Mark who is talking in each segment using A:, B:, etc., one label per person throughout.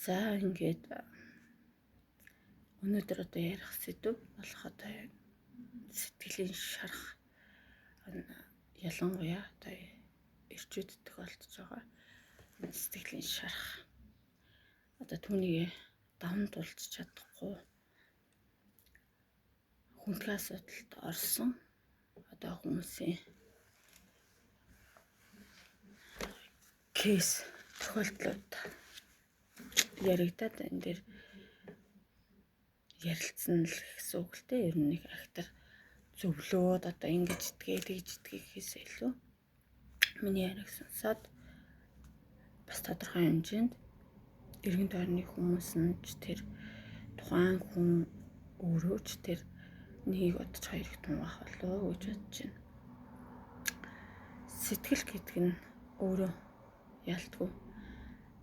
A: За ингээд өнөөдөр одоо ярих сэдэв болох одоо сэтгэлийн шарах ялангуяа одоо эрчүүд тохиолдож байгаа энэ сэтгэлийн шарах одоо түүнийг даван туулж чадахгүй хүндхэн асуудалд орсон одоо хүмүүсийн кейс тохиолдлууд яригадаад энэ дээр ярилцсан л гэсэн үг л дээ. Ер нь нэг актер зөвлөөд одоо ингэж идгээ тэгж идгээ гэхээс илүү миний яриг сонсоод бас тодорхой хэмжээнд эргэн тойрны хүмүүс нь ч тэр тухайн хүн өөрөө ч тэр нэгийг бодож хоёрыг тунгаах болов уу гэж бодож байна. Сэтгэл гэдэг нь өөрөө ялтгүй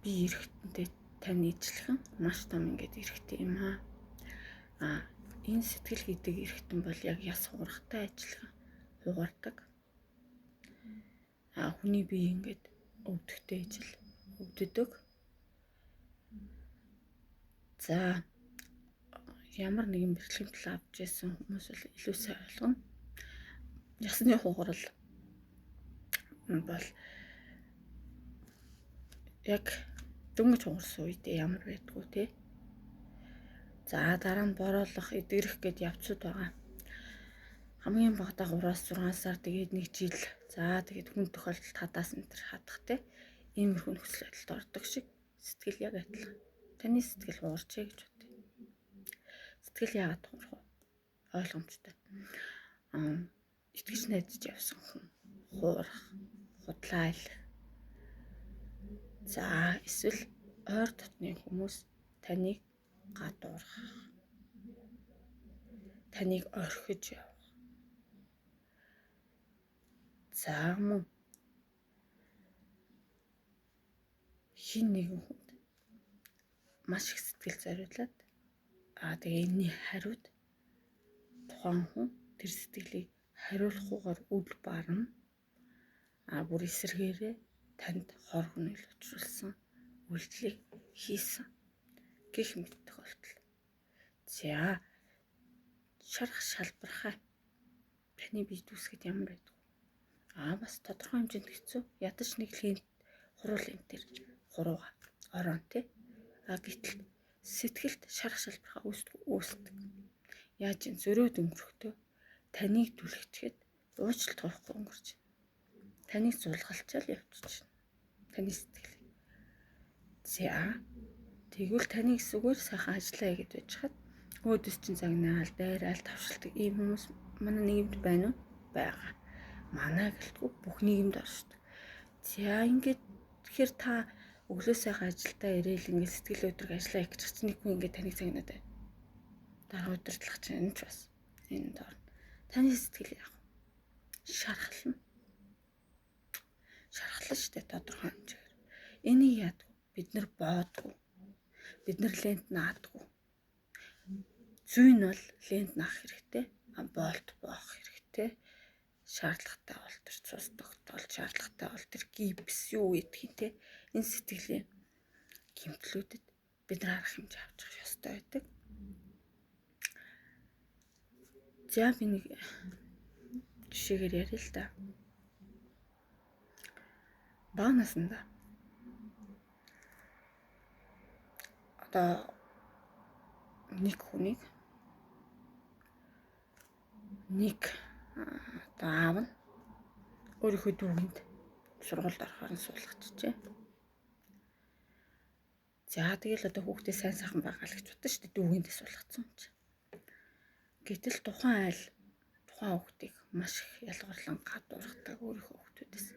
A: би эргэтэнтэй тань ижилхэн маш том ингээд эргэтэн юм аа. А энэ сэтгэл гэдэг эргэтэн бол яг яс хугарахтай ажиллах хугардаг. А хүний бие ингээд өвдөхтэй ижил өвддөг. За ямар нэгэн бэрхлэмтэл авч ирсэн хүмүүс бол илүү сайн ойлгоно. Ясны хугарал бол яг дөнгөж хугарсан үед ямар байдгүй те. За дараа нь бороолох, эдгэрэх гэд явцуд байгаа. Хамгийн багадаа 3-6 сар тэгээд 1 жил. За тэгээд хүн тохиолдолд хадаас энэ төр хадах те. Иймэрхүү нөхцөл байдалд ордог шиг сэтгэл яг адилхан. Таны сэтгэл хугарчээ гэж бодъё. Сэтгэл яагаад хугарах вэ? Ойлгомжтой. Итгэж найдаж явсан хүн хуурах, худлаа илэх. За эсвэл ойр дотны хүмүүс таныг гадуурхах, таныг орхиж явах. За мөн хин нэгэн хүнд маш их сэтгэл зориулаад тэгээ энэний хариуд тухайн хүн тэр сэтгэлийг хариулахгүйгээр үл барна. Бүр эсэргээрээ танд хор хүнэл учруулсан үйлдэлийг хийсэн гэх мэт тохиолдол. За шарах шалбархай таны бие дүүсгэд ямар байдаг вэ? Бас тодорхой хэмжээнд хэцүү. Ядаж нэг лент хуруу лентээр хурууга орон тий. Гэтэл сэтгэлд шарах шалбархай үүсдэг. Яаж юм зөрөөд өнгөрөхдөө таныг түлхчихэд уучлалт гуйхгүй өнгөрч. Таныг зулгалчаал явчихна. Таны сэтгэлийг. За тэгвэл таныг зүгээр сайхан ажиллаа гэд байж хад өөдөөс чинь загнаал, дайраал, тавшилдаг ийм хүмүүс манай нийгэмд байна уу? Байгаа. Манай гэлтгүй бүх нийгэмд оршдог. За ингээд тэгэхээр та өглөө сайхан ажилдаа ирээл ингээд сэтгэл өдрөг ажиллаа хийж чинь нэг хүн ингээд таныг загнаад байна. Дараа удирдлага чинь энэ ч бас энэ доор. Таны сэтгэл яах вэ? Шархална. Шархлаа шүү дээ тодорхой хэмжээгээр. Энийг яадаг? Бид нар боодгүй. Бид нар лент наадгүй. Зүй нь бол лент наах хэрэгтэй. Боолт боох хэрэгтэй. Шаардлагатай бол тэр цус тогтоол, шаардлагатай бол тэр гипс юу гэдгийг те. Энэ сэтгэлийн гэмтлүүдэд бид нар арга хэмжээ авч явах ёстой байдаг. За би нэг жишээгээр ярья л да. Бага насндаа одоо нэг хүнийг нэг одоо аав нь өөрийнхөө дүүгэнд сургуульд орохоор нь суулгачихжээ. За тэгэл одоо хүүхдээ сайн сайхан байгаа л гэж бодсон шүү дээ дүүгэндээ суулгацсан юм чинь. Гэтэл тухайн айл тухайн хүүхдийг маш их ялгуурлан гадуурхдаг өөрийнхөө хүүхдүүдээс.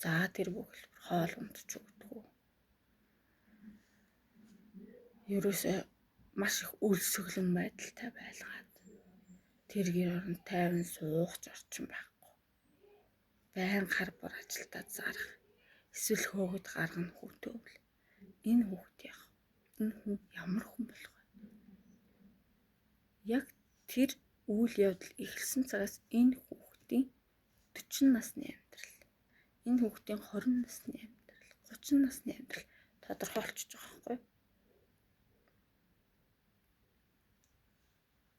A: За тэр бүх хоол унтч өгдөг. Ерөөсөө маш их өлсгөлэн байдалтай байлгаад тэр гэр оронд тайван суух орчин байхгүй. Байн хар бор ажилдаа зарах эсвэл хөөгд гаргана хүүтөөвэл энэ хүүхд яах вэ? Энэ хүн ямар хүн болох вэ? Яг тэр үйл явдал эхэлсэн цагаас энэ хүүхдийн 40 насны амьдрал, энэ хүүхдийн 20 насны амьдрал, 30 насны амьдрал тодорхой болчихж байгаа байхгүй юу?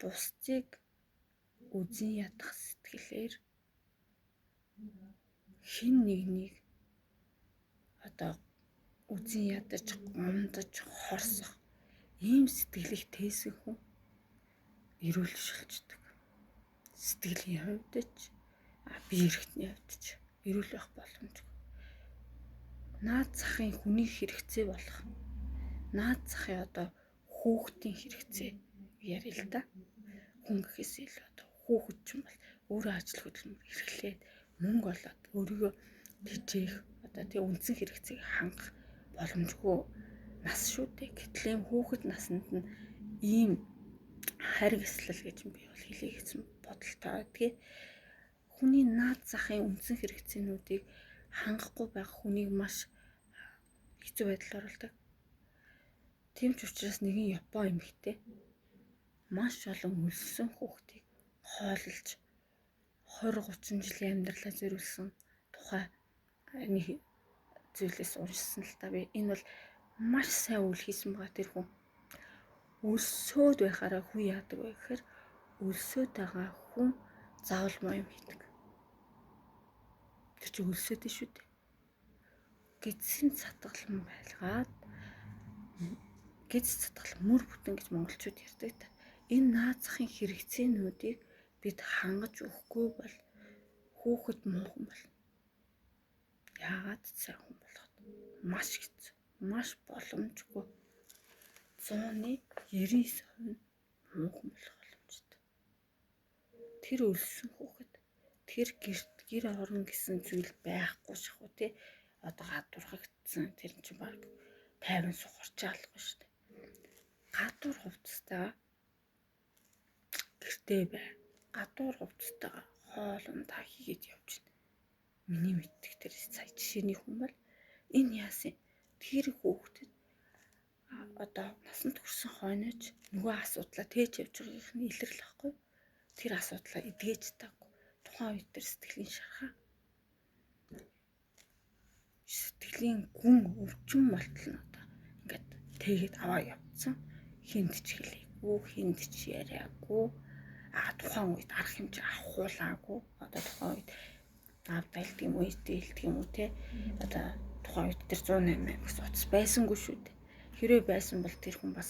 A: Бусдыг үзэн ядах сэтгэлээр хэн нэгнийг одоо үзэн ядаж, гомдож, хорсох ийм сэтгэлийг тээсэн хүн эрүүл шилждэг. Сэтгэлийн хувьд ч, бие эрхтний хувьд ч эрүүл байх боломжгүй. Наад захын хүний хэрэгцээ болох наад захын одоо хүүхдийн хэрэгцээ яриа л да. Хүн гэхээс илүү одоо хүүхэд ч юм бол өөрөө ажил хөдөлмөр эрхлээд мөнгө олоод өөрийгөө тэжээх одоо тий үндсэн хэрэгцээг хангах боломжгүй нас шүү дээ. Гэтэл ийм хүүхэд насанд нь ийм хариг эслэл гэж би бол хэлье гэсэн бодолтой. Тэгээ хүний наад захын үндсэн хэрэгцээнүүдийг хангахгүй байх хүнийг маш хэцүү байдалд оруулдаг. Тийм ч учраас нэгэн Япон эмэгтэй маш олон өлссөн хүүхдийг хооллож 20 30 жилийн амьдралаа зориулсан тухай нэг зүйлээс уншсан л та би. Энэ бол маш сайн үйл хийсэн байгаа тэр хүн. Өлсөөд байхаараа хүн яадаг вэ гэхээр өлсөөд байгаа хүн заавал муу юм хийдэг. Тэр чинь өлсөөд шүү дээ. Гэдсэн цатгалан байлгаад гэц цатгал мөр бүтэн гэж монголчууд ярьдаг та. Энэ наад захын хэрэгцээнүүдийг бид хангаж өгөхгүй бол хүүхэд муу хүн болно. Яагаад сайн хүн болоход маш хэцүү, маш боломжгүй. 100-ны 99% нь муу хүн болох боломжтой. Тэр өлссөн хүүхэд тэр гэрт гэр орон гэсэн зүйл байхгүй шахуу тий. Одоо гадуурхагдсан тэр чинь баг 50 сухарчаалахгүй шүү дээ. Гадуур хувцастайгаа гэртээ бай. Гадуур хувцастайгаа хоол ундаа хийгээд явж байна. Миний мэддэг тэр сая жишээний хүн бол энэ яасан тэр хүүхдэд одоо насанд хүрсэн хойноч нөгөө асуудлаа тээж явж байгаагийнх нь илэрлэхгүй. Тэр асуудлаа эдгэж таагүй. Тухайн үед тэр сэтгэлийн шархаа сэтгэлийн гүн өвчин болтол нь одоо ингээд тэгээд аваа явцсан. Хинт ч хэлээгүй, хинт ч яриаггүй. А тухайн үед арга хэмжээ авахуулаагүй. Одоо тухайн үед аавда хэлдэг юм уу, ээдээ хэлдэг юм уу те. Одоо тухайн үед тэр 108 гэсэн утас байсангүй шүү дээ. Хэрвээ байсан бол тэр хүн бас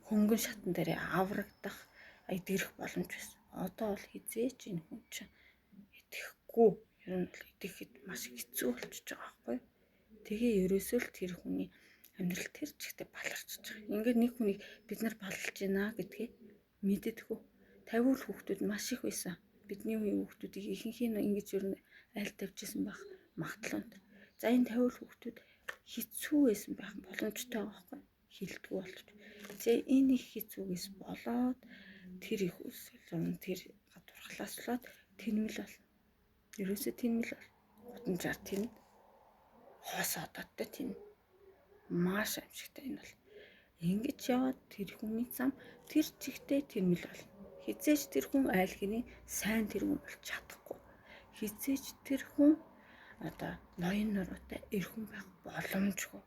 A: хөнгөн шатан дээрээ аврагдах, эдгэрэх боломж байсан. Одоо бол хизээч энэ хүн чинь идэхгүй. Ер нь бол идэхэд маш хэцүү болчихж байгаа байхгүй. Тэгээ ерөөсөө л тэр хүний амьдрал тэр чигтээ баларчж байгаа. Ингээд нэг хүнийг бид нар балалж байна гэдгээ мэддэггүй. 50 хүүхдүүд маш их байсан. Бидний үеийн хүүхдүүдийг ихэнх нь ингэж ер нь айл тавьчихсан байх магадлал өндөр. За энэ 50 хүүхдүүд хэцүү байсан байх боломжтой байгаа байхгүй. Хилдэггүй болчих. За энэ их хэцүүгээс болоод тэр их өсөл тэр гадуурхлаас болоод тэнмэл болно. Ерөөсөө тэнмэл бол. Гудамжаар тэн хоос одоодтой тэн. Маш аимшигтай энэ бол. Ингэж яваад тэр хүний зам тэр чигтээ тэнмэл болно. Хизээч тэр хүн айл гэрийн сайн тэргүүн болж чадахгүй. Хизээч тэр хүн одоо ноён нуруутай эр хүн байх боломжгүй.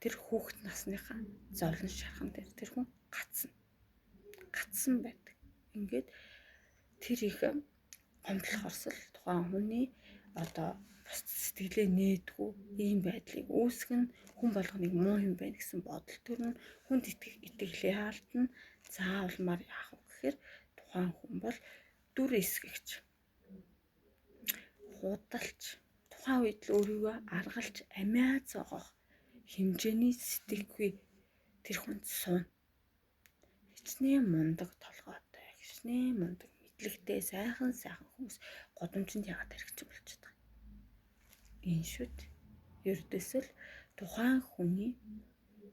A: Тэр хүүхэд насныхаа зовлон шархан дээр тэр хүн гацсан. Гацсан байдаг. Ингээд тэр их гомдол хорсол тухайн хүний одоо бус сэтгэлээ нээдгүү ийм байдлыг үүсгэн хүн болгоныг муу юм байна гэсэн бодол төрнө, хүнд итгэх итгэлээ алдна. Заавалмаар яах вэ гэхээр тухайн хүн бол дүр эсгэгч, худалч, тухайн үед л өөрийгөө аргалж амиа зоогох хэмжээний сэтгэхгүй тэр хүнд суuna. Хичнээн мундаг толгойтой, хичнээн мундаг мэдлэгтэй сайхан сайхан хүмүүс гудамжинд яагаад тархич болчиход байгаа юм. Энэ шүт ердөөсөө л тухайн хүний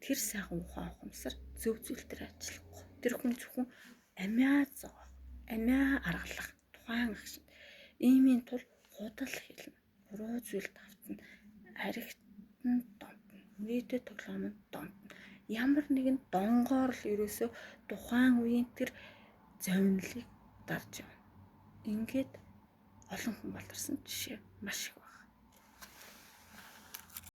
A: тэр сайхан ухаан ухамсар зөв зүйл төр ажиллахгүй. Тэр хүн зөвхөн амиа зоогох, амиа аргалах тухайн агшин. Иймийн тул худал хэлнэ. Буруу зүйл давтна. Аригтан донтно. Мөрөөдөө тоглоом нь донтно. Ямар нэгэн донгоор л ерөөсөө тухайн үеийн тэр зовнилыг дарж явна. Ингээд олон хүн баларсан жишээ маш их.